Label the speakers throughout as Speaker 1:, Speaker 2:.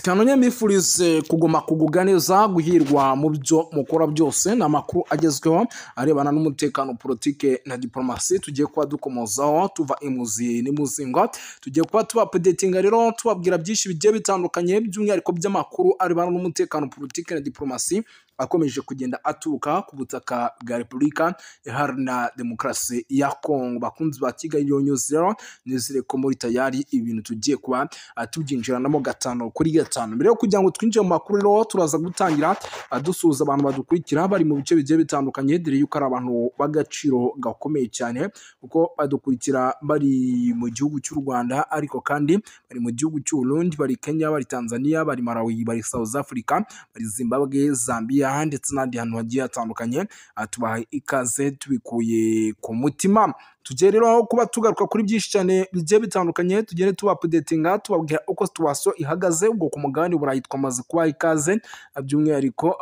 Speaker 1: Yes, kanonye mbifurize kuguma kugubwa neza, guhirwa mu byo mukora byose. Ni amakuru agezweho arebana n'umutekano, politike na diplomasi tugiye kuba dukomozaho tuva imuzi n'imuzingo. Tugiye kuba tuba updatinga rero, tubabwira byinshi bigiye bitandukanye, by'umwihariko by'amakuru arebana n'umutekano, politike na diplomasi akomeje kugenda aturuka ku butaka bwa Repubulika Iharanira Demokarasi ya Kongo. Bakunzi ba Kigali News rero, nizere ko muri tayari, ibintu tugiye kuba tubyinjiranamo 5 kuri 5. Mbere yo kugira ngo twinjire mu makuru rero, turaza gutangira dusuhuza abantu badukurikira bari mu bice bigiye bitandukanye, dore yuko ari abantu b'agaciro gakomeye cyane, kuko badukurikira bari mu gihugu cy'u Rwanda, ariko kandi bari mu gihugu cy'u Burundi, bari Kenya, bari Tanzania, bari Malawi, bari South Africa, bari Zimbabwe, Zambia ndetse n'ahandi hantu hagiye hatandukanye. Tubaha ikaze tubikuye ku mutima. Tugiye rero kuba tugaruka kuri byinshi cyane bigiye bitandukanye, tugende tuba updatinga, tubabwira uko situation ihagaze ubwo ku mugabane Burayi. Twamaze kubaha ikaze, by'umwihariko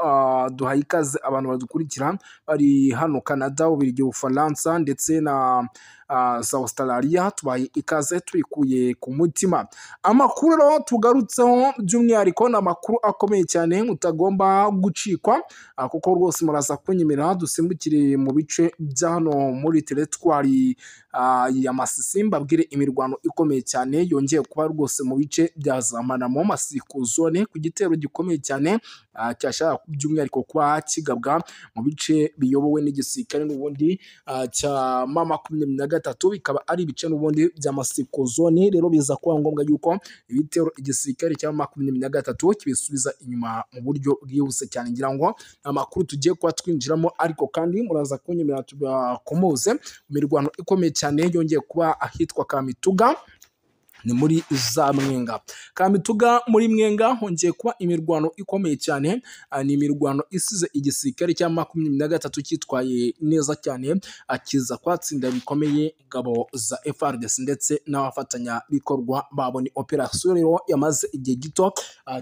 Speaker 1: duhaye ikaze abantu badukurikira bari hano Canada, Ububiligi, Ubufaransa ndetse na za Australia. Tubahaye ikaze tubikuye ku mutima. Amakuru rero tugarutseho by'umwihariko ni amakuru akomeye cyane mutagomba gucikwa, kuko rwose muraza kunyemerera dusimbukire mu bice bya hano muri teritwari ya Masisi, mbabwire imirwano ikomeye cyane yongeye kuba rwose mu bice bya Zamanamo, Masiko zone, ku gitero gikomeye cyane cyashaka by'umwihariko kuba kigabwa mu bice biyobowe n'igisirikare n'ubundi cya M23, bikaba ari ibice n'ubundi bya Masiko zone. Rero biza kuba ngombwa yuko ibitero igisirikare cya M23 kibisubiza inyuma mu buryo bwihuse cyane. Ngira ngo amakuru tugiye kuba twinjiramo, ariko kandi muraza kunyemerera tubakomoze imirwano ikomeye cyane yongeye kuba ahitwa Kamituga, ni muri za Mwenga. Kamituga muri Mwenga hongeye kuba imirwano ikomeye cyane. Ni imirwano isize igisirikare cya 23 cyitwaye neza cyane, kiza kwatsinda bikomeye ingabo za FARDC ndetse n'abafatanyabikorwa babo. Ni operasiyo rero yamaze igihe gito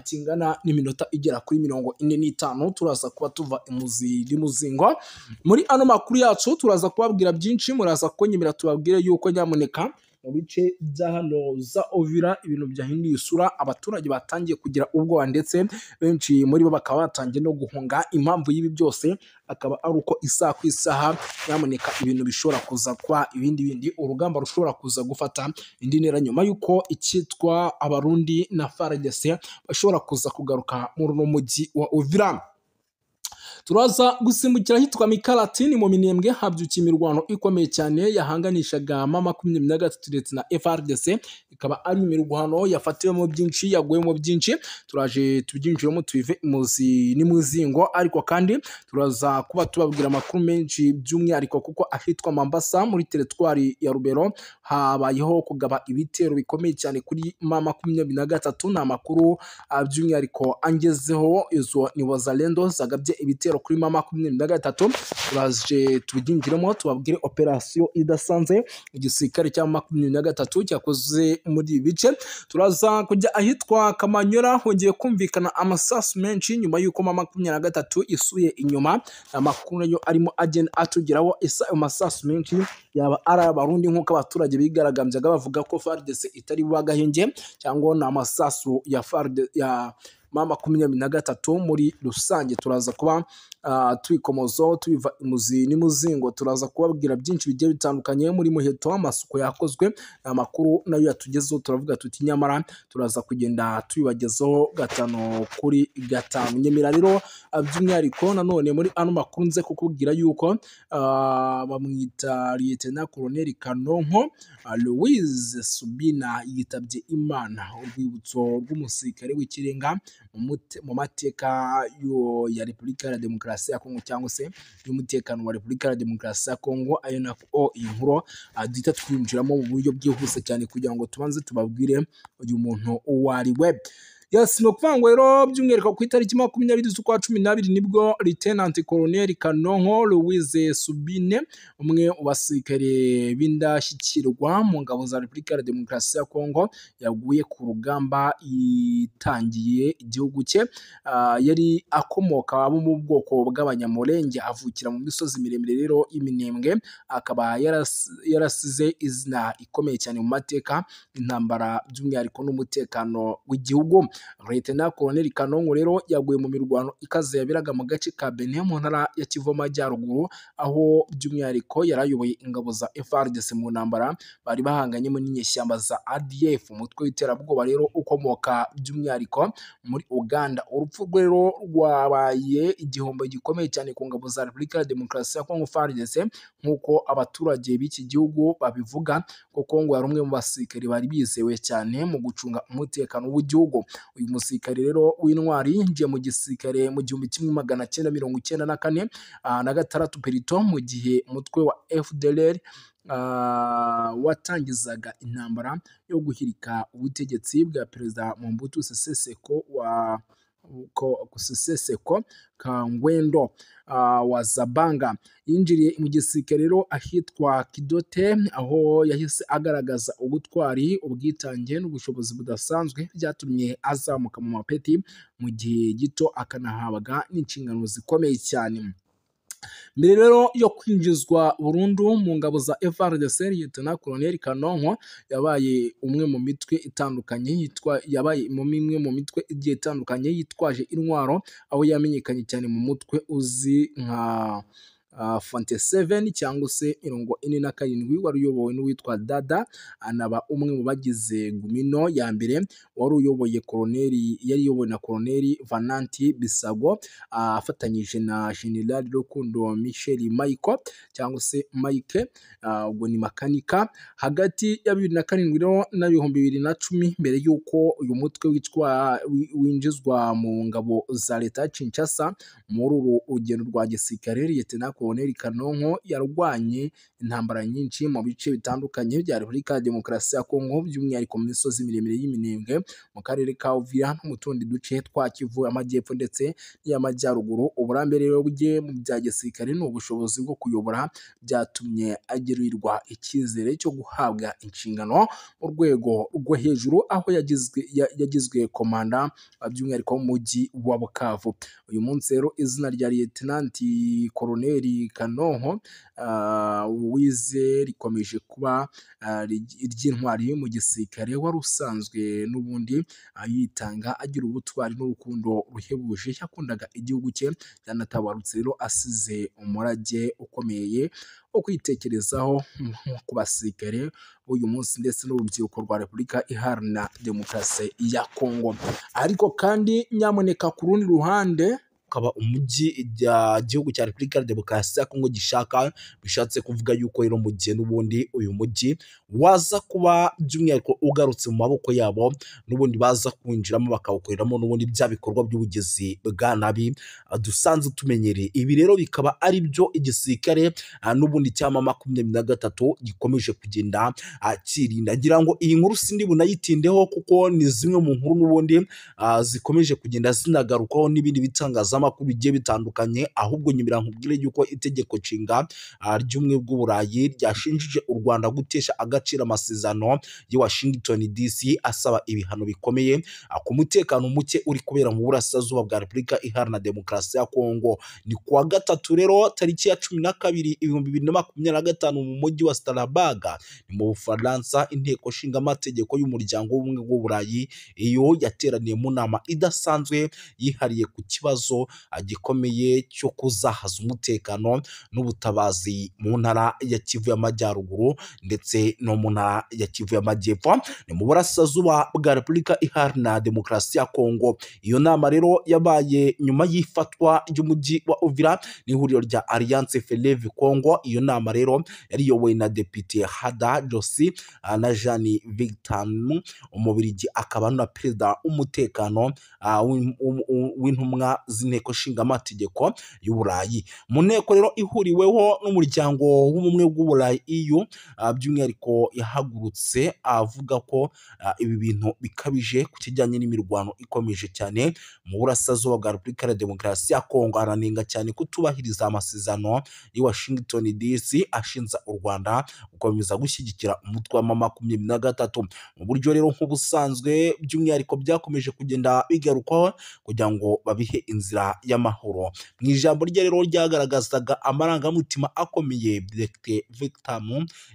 Speaker 1: kingana n'iminota igera kuri 45. Turaza kuba tuva imuzi muzingo muri ano makuru yacu, turaza kubabwira byinshi. Muraza kunyemera tubabwire yuko nyamuneka mu bice bya hano za Uvira ibintu byahinduye isura, abaturage batangiye kugira ubwoba ndetse benshi muri bo bakaba batangiye no guhunga. Impamvu y'ibi byose akaba ari uko isaha ku isaha nyamuneka ibintu bishobora kuza kuba ibindi bindi, urugamba rushobora kuza gufata indi ntera nyuma y'uko icyitwa Abarundi na FARDC bashobora kuza kugaruka muri uno mujyi wa Uvira. Turaza gusimbukira ahitwa Mikarati, ni mu Minembwe, habyukiye imirwano ikomeye cyane yahanganishaga M23 ndetse na FARDC, ikaba ari imirwano yafatiwemo byinshi, yaguyemo byinshi. Turaje tubyinjiremo tubive imuzi n'imuzingo, ariko kandi turaza kuba tubabwira amakuru menshi, by'umwihariko kuko ahitwa Mambasa muri teritwari ya Rubero habayeho kugaba ibitero bikomeye cyane kuri M23. Ni amakuru by'umwihariko angezeho, izo ni Wazalendo zagabye ibitero kuri M23. Turaje tubyinjiremo, tubabwire operasiyo idasanzwe igisirikare cya 23 cyakoze muri ibi bice. Turaza kujya ahitwa Kamanyora, hongeye kumvikana amasasu menshi nyuma y'uko M23 isuye inyuma. Amakuru nayo arimo agenda atugeraho. Ese ayo masasu menshi yaba ari Abarundi nk'uko abaturage bigaragambyaga bavuga ko FARDC itari bubagahenge, cyangwa ni amasasu ya FARDC ya M23 muri rusange? Turaza kuba tubikomozaho tubiva imuzi n'imuzingo. Turaza kubabwira byinshi bigiye bitandukanye. Muri Muheto amasuku yakozwe, amakuru nayo yatugezeho, turavuga tuti nyamara turaza kugenda tubibagezaho 5 kuri 5. Nyemera rero by'umwihariko nanone muri ano makuru nze kukubwira yuko bamwita Lieutenant Colonel Kanonko Louise Subina yitabye Imana, urwibutso rw'umusirikare w'ikirenga mu mateka ya Repubulika ya Demokarasi ya Kongo, cyangwa se y'umutekano wa Repubulika ya Demokarasi ya Kongo. Ayo nako iyi nkuru duhita twinjiramo mu buryo bwihuse cyane kugira ngo tubanze tubabwire uyu muntu uwo ari we. Yes, ni ukuvuga ngo rero by'umwihariko ku itariki 20 z'ukwa 12 nibwo Lieutenant Colonel Kanonko Louise Subine, umwe mu basirikare b'indashyikirwa mu ngabo za Repubulika ya Demokarasi ya Kongo, yaguye ku rugamba yitangiye igihugu cye. Yari akomoka abo mu bwoko bw'Abanyamulenge, avukira mu misozi miremire rero y'Iminembwe, akaba yarasize izina ikomeye cyane mu mateka, intambara by'umwihariko n'umutekano w'igihugu. Lieutenant Colonel Kanonko rero yaguye mu mirwano ikaze yaberaga mu gace ka Beni mu ntara ya Kivu Amajyaruguru, aho by'umwihariko yari ayoboye ingabo za FARDC mu ntambara bari bahanganyemo n'inyeshyamba za ADF, umutwe w'iterabwoba rero ukomoka by'umwihariko muri Uganda. Urupfu rwe rero rwabaye igihombo gikomeye cyane ku ngabo za Repubulika ya Demokarasi ya Kongo FARDC, nk'uko abaturage b'iki gihugu babivuga, kuko ngo yari umwe mu basirikare bari bizewe cyane mu gucunga umutekano w'igihugu. Uyu musirikare rero w'intwari yinjiye mu gisirikare mu 1994 na gatandatu perito, mu gihe umutwe wa FDLR watangizaga intambara yo guhirika ubutegetsi bwa Perezida Mobutu Sese Seko wa Sese Seko Kangwendo wa Zabanga. Yinjiriye mu gisirikare rero ahitwa Kidote, aho yahise agaragaza ubutwari, ubwitange n'ubushobozi budasanzwe byatumye azamuka mu mapeti mu gihe gito, akanahabwa n'inshingano zikomeye cyane. Mbere rero yo kwinjizwa burundu mu ngabo za FARDC, Lieutenant Colonel Kanonko yabaye umwe mu mitwe itandukanye yitwa yabaye mu imwe mu mitwe igiye itandukanye yitwaje intwaro, aho yamenyekanye cyane mu mutwe uzi nka 47 cyangwa se 47, wari uyobowe n'uwitwa Dada, anaba umwe mu bagize Gumino ya mbere wari uyoboye Koloneli, yari iyobowe na Koloneli Vananti Bisago, afatanyije na General Rukundo Michel Michael cyangwa se Mike, ubwo ni makanika. Hagati ya 2007 rero na 2010, mbere y'uko uyu mutwe witwa winjizwa mu ngabo za leta ya Kinshasa. Muri uru rugendo rwa gisirikare, Lieutenant Colonel Kanonko yarwanye intambara nyinshi mu bice bitandukanye bya Repubulika ya Demokarasi ya Kongo, by'umwihariko mu misozi miremire y'Iminembwe, mu karere ka Uvira no mu tundi duce twa Kivu Amajyepfo ndetse n'iy'Amajyaruguru. Uburambe rero bwe mu bya gisirikare n'ubushobozi bwo kuyobora byatumye agirirwa icyizere cyo guhabwa inshingano mu rwego rwo hejuru, aho yagizwe komanda by'umwihariko w'umujyi wa Bukavu. Uyu munsi rero izina rya Lieutenant Colonel Kanonko wize rikomeje kuba iry'intwari mu gisirikare, wari usanzwe n'ubundi yitanga, agira ubutwari n'urukundo ruhebuje, yakundaga igihugu cye. Yanatabarutse rero asize umurage ukomeye wo kwitekerezaho ku basirikare b'uyu munsi ndetse n'urubyiruko rwa Repubulika Iharanira Demokarasi ya Kongo. Ariko kandi nyamuneka, ku rundi ruhande,
Speaker 2: ukaba umujyi igihugu cya Repubulika ya Demokarasi ya Kongo gishaka, bishatse kuvuga yuko rero mu gihe n'ubundi uyu mujyi waza kuba by'umwihariko ugarutse mu maboko yabo, n'ubundi baza kwinjiramo bakawukoreramo n'ubundi bya bikorwa by'ubugizi bwa nabi dusanzwe tumenyereye. Ibi rero bikaba ari byo igisirikare n'ubundi cya M23 gikomeje kugenda kirinda. Ngira ngo iyi nkuru sindi bunayitindeho, kuko ni zimwe mu nkuru n'ubundi zikomeje kugenda zinagarukaho n'ibindi bitangaza amakuru bigiye bitandukanye. Ahubwo nyumira nkubwire yuko itegeko nshinga ry'ubumwe bw'Uburayi ryashinjije u Rwanda gutesha agaciro amasezerano ya Washington DC, asaba ibihano bikomeye ku mutekano muke uri kubera mu burasirazuba bwa Repubulika Iharanira Demokarasi ya Kongo. Ni kuwa gatatu rero tariki ya 12 2025 mu mujyi wa Strasbourg ni mu Bufaransa, inteko nshingamategeko y'umuryango w'ubumwe bw'Uburayi iyo yateraniye mu nama idasanzwe yihariye ku kibazo gikomeye cyo kuzahaza umutekano n'ubutabazi mu ntara ya Kivu y'Amajyaruguru ndetse no mu ntara ya Kivu y'Amajyepfo, ni mu burasirazuba bwa Repubulika Iharanira Demokarasi ya Kongo. Iyo nama rero yabaye nyuma y'ifatwa ry'umujyi wa Uvira n'ihuriro rya Alliance Fleuve Congo. Iyo nama rero yari iyobowe na Depite Hada Josi na Jeanne Victor, Umubirigi akaba na perezida w'umutekano w'intumwa z'inteko nshingamategeko y'Uburayi. Mu nteko rero ihuriweho n'umuryango w'ubumwe bw'Uburayi EU, by'umwihariko yahagurutse avuga ko ibi bintu bikabije ku kijyanye n'imirwano ikomeje cyane mu burasirazuba bwa Repubulika ya Demokarasi ya Kongo. Aranenga cyane kutubahiriza amasezerano y'i Washington DC ashinja u Rwanda gukomeza gushyigikira umutwe wa M23 mu buryo rero nk'ubusanzwe, by'umwihariko byakomeje kugenda bigarukwaho kugira ngo babihe inzira inzira y'amahoro. Mu ijambo rye rero ryagaragazaga amarangamutima akomeye, Dr Victor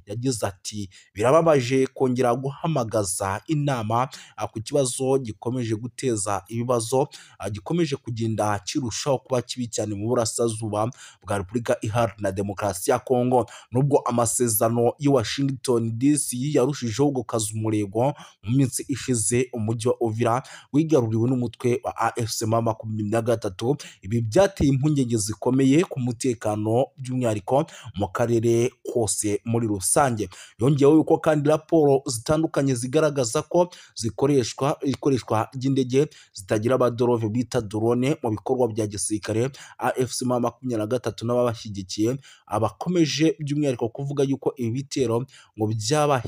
Speaker 2: yagize ati: "Birababaje kongera guhamagaza inama ku kibazo gikomeje guteza ibibazo, gikomeje kugenda kirushaho kuba kibi cyane mu burasirazuba bwa Repubulika Iharanira Demokarasi ya Kongo." Nubwo amasezerano y'i Washington DC yarushijeho gukaza umurego mu minsi ishize, umujyi wa Uvira wigaruriwe n'umutwe wa AFC M23. Ibi byateye impungenge zikomeye ku mutekano, by'umwihariko mu karere kose muri rusange. Yongeyeho yuko kandi raporo zitandukanye zigaragaza ko zikoreshwa ikoreshwa ry'indege zitagira abadorove bita drone mu bikorwa bya gisirikare. AFC M23 n'ababashyigikiye abakomeje by'umwihariko kuvuga yuko ibi bitero ngo byaba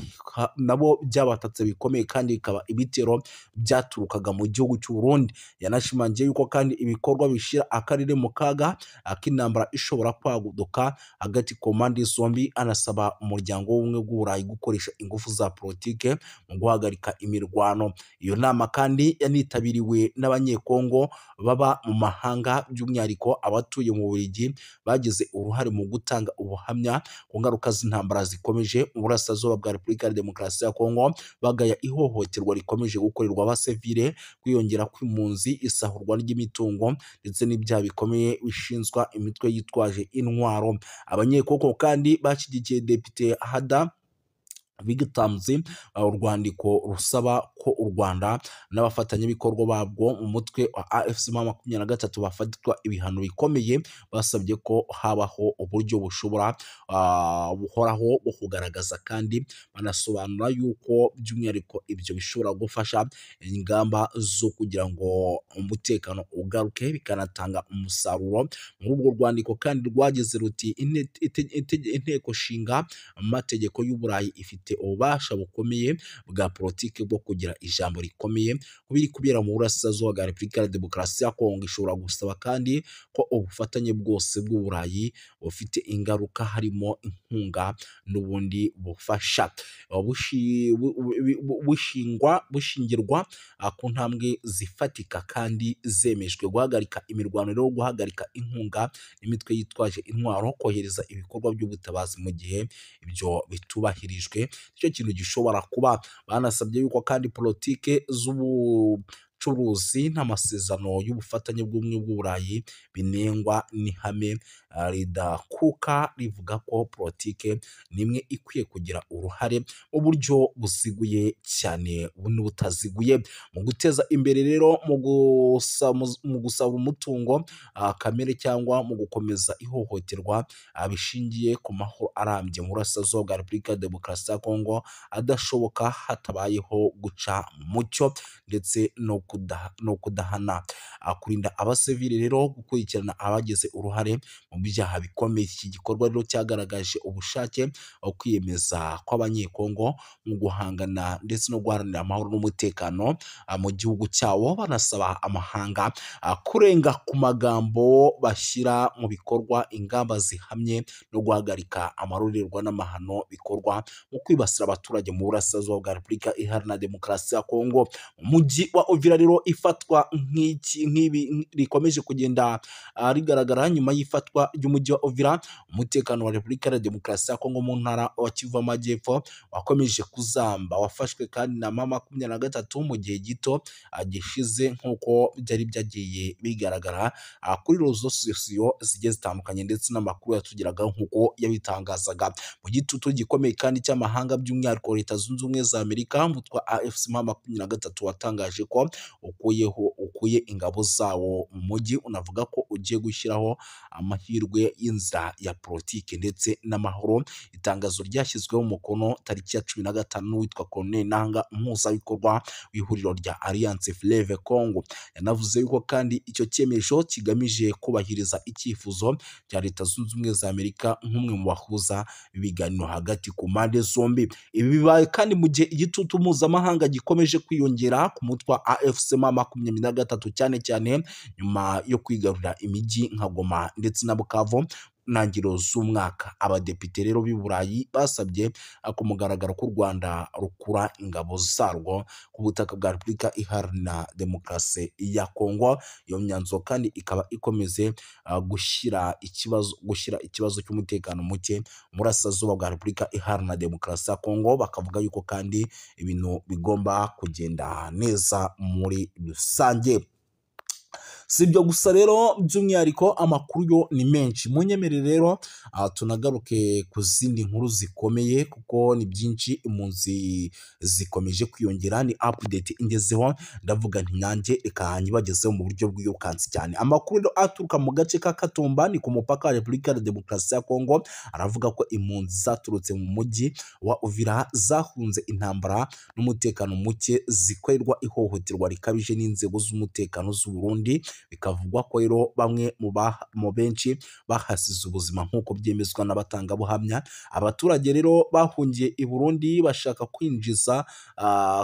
Speaker 2: nabo byabatatse bikomeye, kandi bikaba ibitero byaturukaga mu gihugu cy'u Burundi. Yanashimangiye yuko kandi ibikorwa bishyira akarere mu kaga k'intambara ishobora kwaguduka hagati ku mpande zombi, anasaba umuryango w'ubumwe bw'Uburayi gukoresha ingufu za politike mu guhagarika imirwano. Iyo nama kandi yanitabiriwe n'Abanyekongo baba mu mahanga, by'umwihariko abatuye mu Bubiligi, bagize uruhare mu gutanga ubuhamya ku ngaruka z'intambara zikomeje mu burasirazuba bwa Repubulika ya Demokarasi ya Kongo, bagaya ihohoterwa rikomeje gukorerwa abasivile, kwiyongera kw'impunzi, isahurwa ry'imitungo ndetse n'ibyaha bikomeye bishinzwa imitwe yitwaje intwaro. Abanyekongo kandi bashyigikiye Depite Hada Vigtamzi urwandiko rusaba ko u Rwanda n'abafatanyabikorwa babwo mu mutwe wa AFC M23 bafatirwa ibihano bikomeye. Basabye ko habaho uburyo bushobora buhoraho bwo kugaragaza, kandi banasobanura yuko by'umwihariko ibyo bishobora gufasha ingamba zo kugira ngo umutekano ugaruke, bikanatanga umusaruro. Muri urwo rwandiko kandi rwagize ruti: "Inteko nshinga amategeko y'Uburayi ifite ububasha bukomeye bwa politiki bwo kugira ijambo rikomeye ku biri kubera mu burasirazuba bwa Repubulika ya Demokarasi ya Kongo. Ishobora gusaba kandi ko ubufatanye bwose bw'Uburayi bufite ingaruka, harimo inkunga n'ubundi bufasha, bushingirwa ku ntambwe zifatika kandi zemejwe: guhagarika imirwano rero, guhagarika inkunga n'imitwe yitwaje intwaro, kohereza ibikorwa by'ubutabazi mu gihe ibyo bitubahirijwe." Nicyo kintu gishobora kuba. Banasabye yuko kandi politike z'ubucuruzi n'amasezerano y'ubufatanye bw'ubumwe bw'Uburayi binengwa n'ihame ridakuka rivuga ko politike nimwe ikwiye kugira uruhare mu buryo buziguye cyane n'ubutaziguye mu guteza imbere rero mu gusaba umutungo kamere cyangwa mu gukomeza ihohoterwa bishingiye ku mahoro arambye mu burasirazuba bwa Repubulika ya Demokarasi ya Kongo adashoboka hatabayeho guca mucyo ndetse no kudahana, kurinda abasivili rero, gukurikirana abagize uruhare mu byaha bikomeye. Iki gikorwa rero cyagaragaje ubushake kwiyemeza kw'Abanyekongo mu guhangana ndetse no guharanira amahoro n'umutekano mu gihugu cyabo, banasaba amahanga kurenga ku magambo bashyira mu bikorwa ingamba zihamye no guhagarika amarorerwa n'amahano bikorwa mu kwibasira abaturage mu burasirazuba bwa Repubulika Iharanira Demokarasi ya Kongo. Umujyi wa Uvira rero ifatwa nk'iki nk'ibi rikomeje kugenda rigaragara nyuma y'ifatwa ry'umujyi wa Uvira, umutekano wa Repubulika ya Demokarasi ya Kongo mu ntara wa Kivu Amajyepfo wakomeje kuzamba. Wafashwe kandi na M23 mu gihe gito gishize, nk'uko byari byagiye bigaragara kuri rezo sosiyo zigiye zitandukanye ndetse n'amakuru yatugeraga nk'uko yabitangazaga. Mu gitutu gikomeye kandi cy'amahanga, by'umwihariko Leta Zunze Ubumwe za Amerika, umutwe wa AFC M23 watangaje ko ukuye ingabo zawo mu mujyi, unavuga ko ugiye gushyiraho amahirwe y'inzira ya politiki ndetse n'amahoro. Itangazo ryashyizweho umukono tariki ya 15 n'uwitwa Colonel Nanga, umuhuzabikorwa w'ihuriro rya Alliance Fleuve Congo. Yanavuze yuko kandi icyo cyemezo kigamije kubahiriza icyifuzo cya Leta Zunze Ubumwe za Amerika nk'umwe mu bahuza ibiganiro hagati ku mpande zombi. Ibi bibaye kandi mu gihe igitutu mpuzamahanga gikomeje kwiyongera ku mutwe wa AFC M23, cyane cyane nyuma yo kwigarurira imijyi nka Goma ndetse na Bukavu. ntangiriro z'umwaka. Abadepite rero b'i Burayi basabye ku mugaragaro ko u Rwanda rukura ingabo zarwo ku butaka bwa Repubulika Iharanira Demokarasi ya Kongo. Iyo myanzuro kandi ikaba ikomeze gushyira ikibazo cy'umutekano muke mu burasirazuba bwa Repubulika Iharanira Demokarasi ya Kongo, bakavuga yuko kandi ibintu bigomba kugenda neza muri rusange. Si ibyo gusa rero, by'umwihariko amakuru yo ni menshi. Munyemerere rero tunagaruke ku zindi nkuru zikomeye kuko ni byinshi, impunzi zikomeje kwiyongera. Ni update ingezeho, ndavuga nti nanjye reka nyibagezeho mu buryo bwirukansi cyane. Amakuru rero aturuka mu gace ka Katumba ni ku mupaka wa Repubulika ya Demokarasi ya Kongo aravuga ko impunzi zaturutse mu mujyi wa Uvira zahunze intambara n'umutekano muke, zikorerwa ihohoterwa rikabije n'inzego z'umutekano z'u Burundi. Bikavugwa ko rero bamwe mu benshi bahasize ubuzima nk'uko byemezwa n'abatangabuhamya. Abaturage rero bahungiye i Burundi bashaka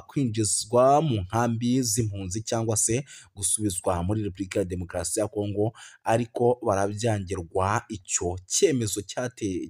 Speaker 2: kwinjizwa mu nkambi z'impunzi cyangwa se gusubizwa muri Repubulika ya Demokarasi ya Kongo, ariko barabyangirwa. Icyo cyemezo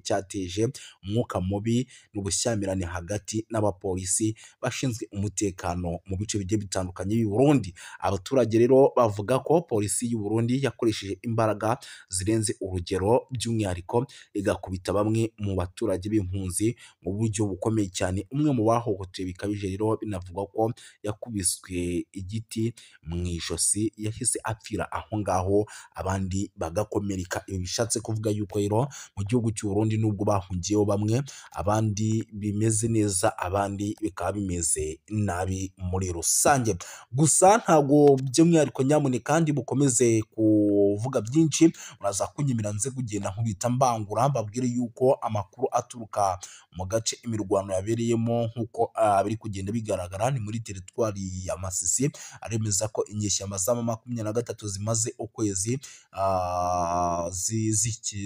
Speaker 2: cyateje umwuka mubi n'ubushyamirane hagati n'abapolisi bashinzwe umutekano mu bice bigiye bitandukanye by'i Burundi. Abaturage rero bavuga ko polisi y'u Burundi yakoresheje imbaraga zirenze urugero, by'umwihariko igakubita bamwe mu baturage b'impunzi mu buryo bukomeye cyane. Umwe mu bahohotewe bikabije rero binavugwa ko yakubiswe igiti mu ijosi, yahise apfira aho ngaho, abandi bagakomereka. Ibi bishatse kuvuga yuko rero mu gihugu cy'u Burundi nubwo bahungiyeho bamwe, abandi bimeze neza, abandi bikaba bimeze nabi muri rusange. Gusa ntabwo by'umwihariko nyamuneka kandi bukomeze kuvuga byinshi, muraza kunyemera nze kugenda nkubita mbangura mbabwire yuko amakuru aturuka mu gace imirwano yabereyemo nk'uko biri kugenda bigaragara ni muri teritwari ya Masisi, aremeza ko inyeshyamba za M23 zimaze ukwezi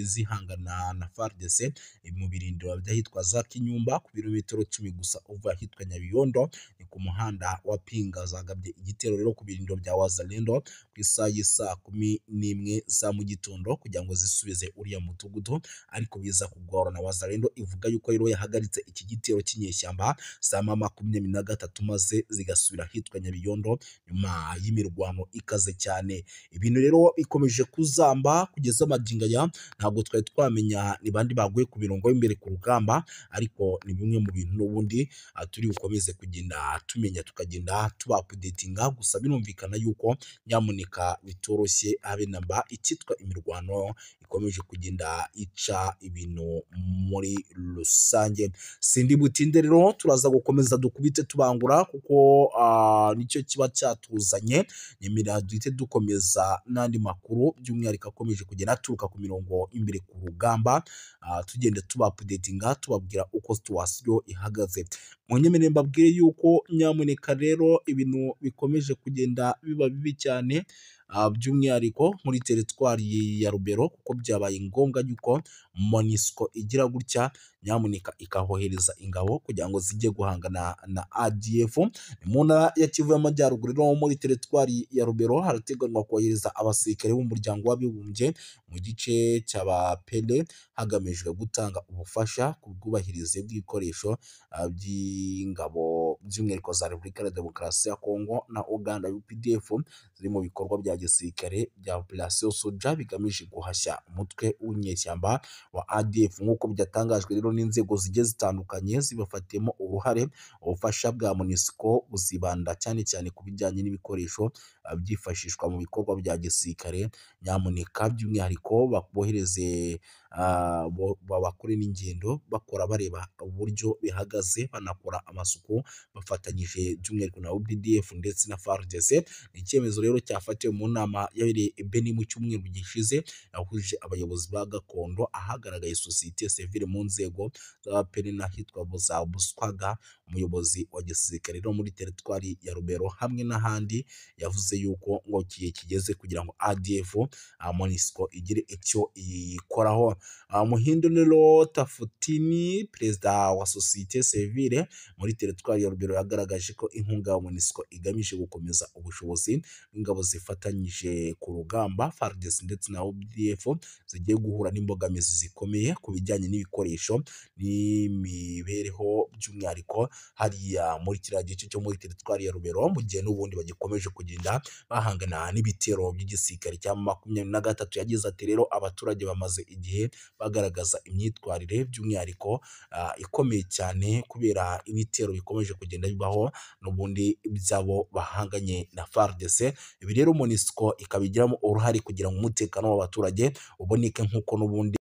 Speaker 2: zihangana na FARDC mu birindiro by'ahitwa za Kinyumba ku birometero 10 gusa uva ahitwa Nyabiyondo, ni ku muhanda wa Pinga. Zagabye igitero rero ku birindiro bya Wazalendo ku isaha y'isaa 11 za mu gitondo kugira ngo zisubize uriya mudugudu, ariko biza kugorana. Wazalendo ivuga yuko rero yahagaritse iki gitero cy'inyeshyamba za M23 maze zigasubira ahitwa Nyabiyondo nyuma y'imirwano ikaze cyane. Ibintu rero bikomeje kuzamba kugeza magingo aya, ntabwo twari twamenya ni bandi baguye ku mirongo y'imbere ku rugamba, ariko ni bimwe mu bintu n'ubundi turi bukomeze kugenda tumenya, tukagenda tuba updatinga. Gusa birumvikana yuko nyamuneka bitoroshye habe namba, icyitwa imirwano ikomeje kugenda ica ibintu muri rusange. Sindi butinde rero, turaza gukomeza dukubite tubangura kuko nicyo kiba cyatuzanye. Nyemera duhite dukomeza n'andi makuru by'umwihariko akomeje kugenda aturuka ku mirongo imbere ku rugamba, tugenda tuba updatinga tubabwira uko situation ihagaze. Munyemerere mbabwire yuko nyamuneka rero ibintu bikomeje kugenda biba bibi cyane, by'umwihariko muri teritwari ya Rubero, kuko byabaye ngombwa yuko MONUSCO igira gutya nyamuneka ikahohereza ingabo kugira ngo zijye guhangana na ADF. Mu ntara ya Kivu y'Amajyaruguru rero muri teritwari ya Rubero harateganywa kohereza abasirikare b'umuryango w'abibumbye mu gice cy'Abapele, hagamijwe gutanga ubufasha ku bwubahirize bw'ibikoresho by'ingabo by'umwihariko za Repubulika ya Demokarasi ya Kongo na Uganda UPDF ziri mu bikorwa bya gisirikare bya Operation Soja bigamije guhashya umutwe w'inyeshyamba wa ADF, nk'uko byatangajwe rero n'inzego zigiye zitandukanye zibafatiyemo uruhare. Ubufasha bwa MONUSCO buzibanda cyane cyane ku bijyanye n'ibikoresho byifashishwa mu bikorwa bya gisirikare, nyamuneka by'umwihariko bohereze bakore n'ingendo bakora bareba uburyo bihagaze, banakora amasuku bafatanyije by'umwihariko na UPDF ndetse na FARDC. Ni icyemezo rero cyafatiwe mu nama yabereye i Beni mu cyumweru gishize, yahuje abayobozi ba gakondo, ahagaragaye sosiyete sivile mu nzego z'abapeni n'ahitwa za Buswaga Umuyobozi wa gisirikare rero muri teritwari ya Rubero hamwe n'ahandi yavuze yuko ngo igihe kigeze kugira ngo ADF MONUSCO igire icyo iyikoraho. Muhindo rero Tafutini, perezida wa sosiyete sivile muri teritwari ya Rubero, yagaragaje ko inkunga ya MONUSCO igamije gukomeza ubushobozi bw'ingabo zifatanyije ku rugamba FARDC ndetse na ODF zigiye guhura n'imbogamizi zikomeye ku bijyanye n'ibikoresho n'imibereho, by'umwihariko hariya muri kiriya gice cyo muri teritwari ya Rubero, mu gihe n'ubundi bagikomeje kugenda bahangana n'ibitero by'igisirikare cya 23. Yagize ati rero abaturage bamaze igihe bagaragaza imyitwarire by'umwihariko ikomeye cyane kubera ibitero bikomeje kugenda bibaho n'ubundi by'abo bahanganye na FARDC. Ibi rero MONUSCO ikabigiramo uruhare kugira ngo umutekano w'abaturage uboneke nk'uko n'ubundi